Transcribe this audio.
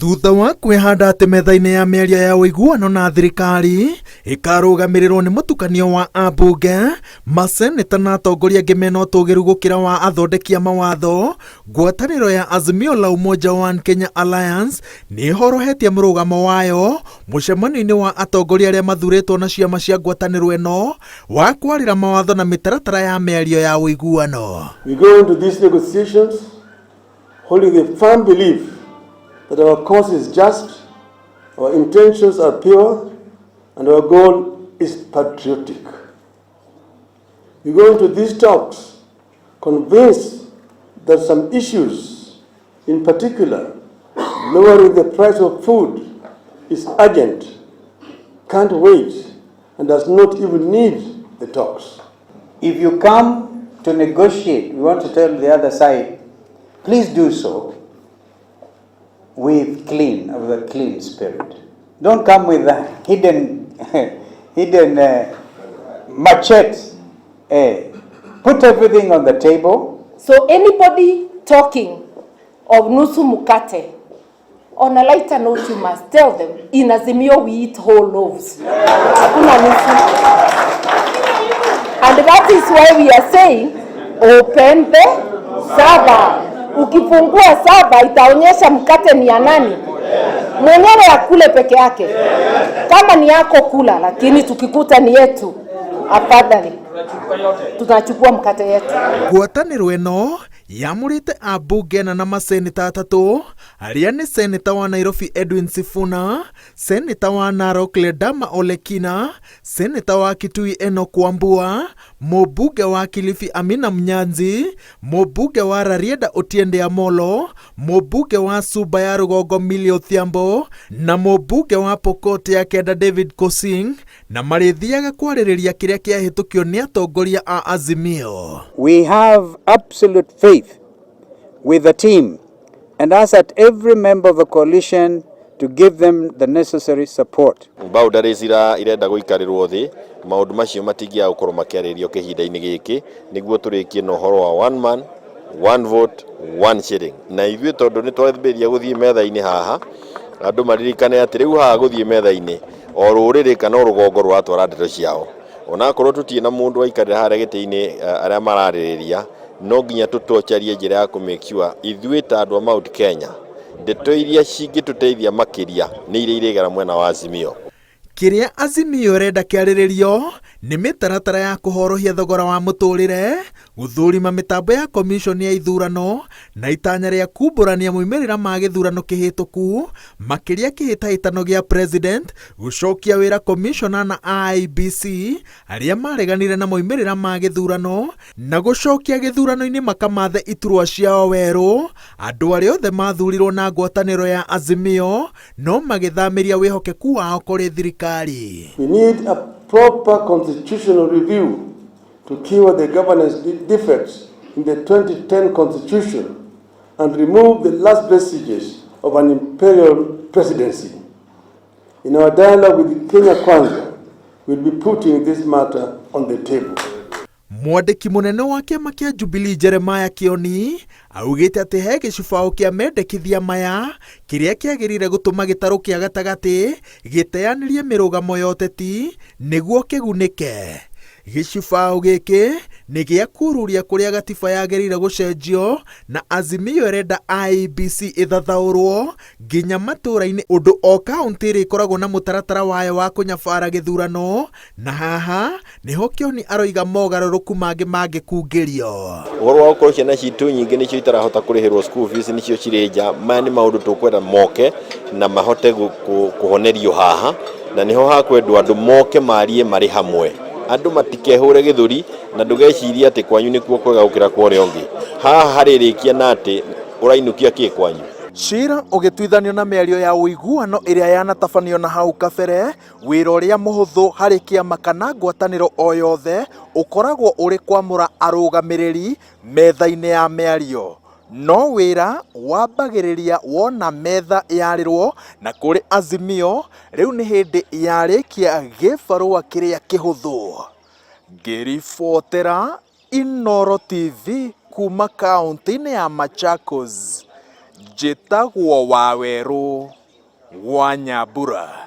Thutha wa kwĩhanda atĩ metha-inĩ ya mĩario ya ũiguano na thirikari ĩkarũgamĩrĩrwo nĩ mũtukanio wa ambunge, maseneta na atongoria angĩ mena ũtũgĩru gũkĩra wa athondeki a mawatho, ngwatanĩro ya Azimio la Umoja One Kenya Alliance nĩ ĩhorohetie mũrũgamo wayo mũcemanio-inĩ wa atongoria arĩa mathurĩtwo na ciama cia ngwatanĩro ĩno wa kwarĩra mawatho na mĩtaratara ya mĩario ya ũiguano. We go into these negotiations holding the firm belief that our cause is just, our intentions are pure, and our goal is patriotic. We go into these talks convinced that some issues, in particular, lowering the price of food, is urgent, can't wait, and does not even need the talks. If you come to negotiate, we want to tell the other side, please do so with a clean spirit. Don't come with a hidden machete. Put everything on the table. So anybody talking of nusu mkate, on a lighter note, you must tell them, in Azimio we eat whole loaves. Hakuna nusu. And that is why we are saying, open the server. Ukifungua server itaonyesha mkate ni ya nani. Mwenyewe akule peke yake. Kama ni yako kula, lakini tukikuta ni yetu, afadhali tunachukua mkate yetu. Ngwatanĩro ĩno yamũrĩte ambunge ana na maseneta atatũ arĩa nĩ seneta wa Nairobi Edwin Sifuna, seneta wa Narok Ledama Olekina, seneta wa Kitui Enoch Wambua, mũmbunge wa Kilifi Amina Mnyanzi, mũmbunge wa Rarieda Otiende Amolo, mũmbunge wa Suba ya Rũgongo Millie Odhiambo na mũmbunge wa Pokot ya Kenda David Pkosing, na marĩthiaga kwarĩrĩria kĩrĩa kĩahĩtũkio nĩ atongoria a Azimio. We have absolute faith with the team and ask that every member of the coalition to give them the necessary support. Boundaries ira irenda gũikarĩrwo thĩ, maũndũ macio matingĩaga gũkorwo makĩarĩrio kĩhinda-inĩ gĩkĩ nĩguo tũrĩkie na ũhoro wa one man, one vote, one shilling. Na ithuĩ tondũ nĩ twambĩrĩria gũthiĩ metha-inĩ haha, andũ maririkane atĩ rĩu haha gũthiĩ metha-inĩ o rũrĩrĩ kana o rũgongo rũratwara ndeto ciao, onakorwo tũtirĩ na mũndũ waikarĩra harĩa gĩtĩ-inĩ, arĩa mararĩrĩria no nginya tũtocharie njĩra ya kũ make sure ithuĩ ta andũ a Mount Kenya ndeto iria cingĩtũteithia makĩria nĩ iria irĩgera mwena wa Azimio. Kĩrĩa Azimio ĩrenda kĩarĩrĩrio nĩ mĩtaratara ya kũhorohia thogora wa mũtũrĩre, gũthũrima mĩtambo ya komiconi ya ithurano na itanya rĩa kumbũrania moimĩrĩra ma gĩthurano kĩhĩtũku, makĩria kĩhĩtahĩtano gĩa president, gũcokia wĩra komishona na IEBC arĩa mareganire na moimĩrĩra ma gĩthurano, na gũcokia gĩthurano-inĩ makamathe iturwa ciao werũ andũ arĩa othe mathurirwo na ngwatanĩro ya Azimio no magĩthamĩria wĩhokeku wao kũrĩ thirikari. We need a proper constitutional review to cure the governance defects in the 2010 constitution and remove the last vestiges of an imperial presidency. In our dialogue with Kenya Kwanza, we'll be putting this matter on the table. Mwandĩki mũnene wa kĩama kĩa Jubilee Jeremiah Kioni augĩte atĩ he gĩcubaũ kĩa mendekithia maya kĩrĩa kĩagĩrĩire gũtũma gĩtarũ kĩa gatagatĩ gĩteanĩrie mĩrũgamo ya ũteti nĩguo kĩgunĩke. Gĩcubaũ gĩkĩ nĩ gĩa kururia kũrĩa gatiba yagĩrĩire gũcenjio, na Azimio ĩrenda IEBC ĩthathaũrwo nginya matũũra-inĩ ũndũ o kaũntĩ ĩrĩkoragwo na mũtaratara wayo wa kũnyabara gĩthurano, na haha nĩho Kioni aroiga mogarũrũku mangĩ mangĩkungĩrio. Ũhoro wa gũkorwo ciana citũ nyingĩ nĩcio itarahota kũrĩhĩrwo school fees, nĩcio cirĩ nja, maya nĩ maũndũ tũkwenda moke na mahote kũhonerio haha, na nĩho hakwendwo andũ moke marie marĩ hamwe. Andũ matikehũre gĩthũri na ndũgecirie atĩ kwanyu nĩkuo kwega gũkĩra kwa ũrĩa ũngĩ. Haha harĩrĩkia na atĩ ũrainũkia kĩ kwanyu. Cira ũgĩtuithanio na mĩario ya ũiguano ĩrĩa yanatabanio na hau kabere, wĩra ũrĩa mũhũthũ harĩ kĩama kana ngwatanĩro o yothe ũkoragwo ũrĩ kwamũra arũgamĩrĩri metha-inĩ ya mĩario. No wĩra wambagĩrĩria wona metha yarĩrwo, na kũrĩ Azimio rĩu nĩ hĩndĩ yarĩkia gĩbarũa kĩrĩa kĩhũthũ. Ngĩribotera Inooro TV kuma kaũntĩ-inĩ ya Machakos, Njĩtagwo Wawerũ wa Nyambura.